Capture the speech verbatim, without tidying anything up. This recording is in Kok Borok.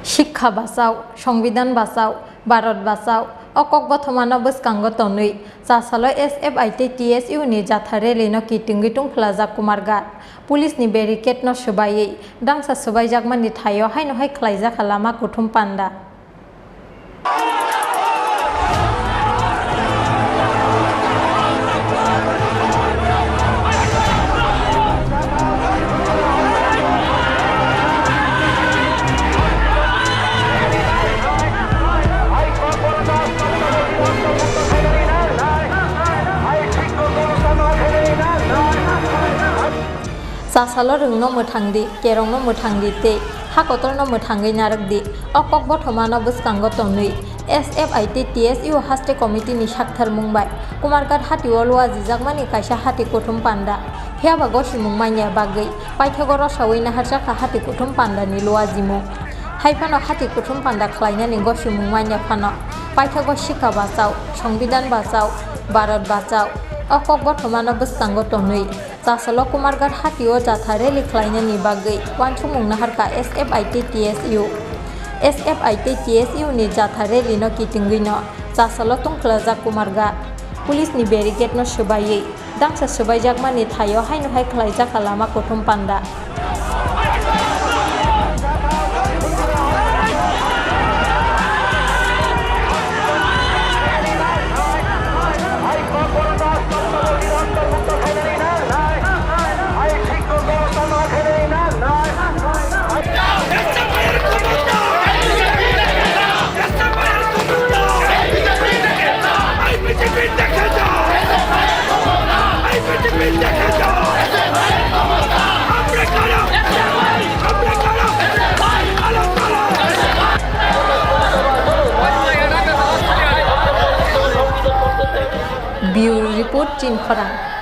Shikkha bachao, Songbidan bachao, Bharat bachao, o kok bothomano bwskango tonwi chasalo S F I tei T S U ni jatha rally no kitingwi tungphlajak Kumarghat. Police ni barricade no swbaiwi dangsa swbaijakmani thaio haino hai khlaijak lama kuthum panda. Chasalo rwngno mwthang di, kerongno mwthang di tei ha kotorno mwthangwi narwk di. O kok bothomano bwskango tonwi S F I tei T S U haste committee ni saktharmung bai Kumarghat hatio luajijakmani kaisa hati kuthum panda. Phiyaba gosimung manya bagwi paithago rosawi naharjakha hati kuthum pandani luajimung. Hai phano hati kuthum panda khlainani gosimung manya phano paithago Shikkha bachao, Songbidan bachao, Bharat bachao, o kok bothomano bwskango tonwi chasalo Kumarghat hatio jatha rally khlainani bagwi uansukmung naharkha S F I tei T S U. S F I tei T S U ni jatha rally no kitingwi no chasalo tungphlajak Kumarghat. Police ni barricade no swbaiwi dangsa swbaijakmani thaio haino hai khlaijak lama kuthum panda. Bureau Report, Chinkhorang.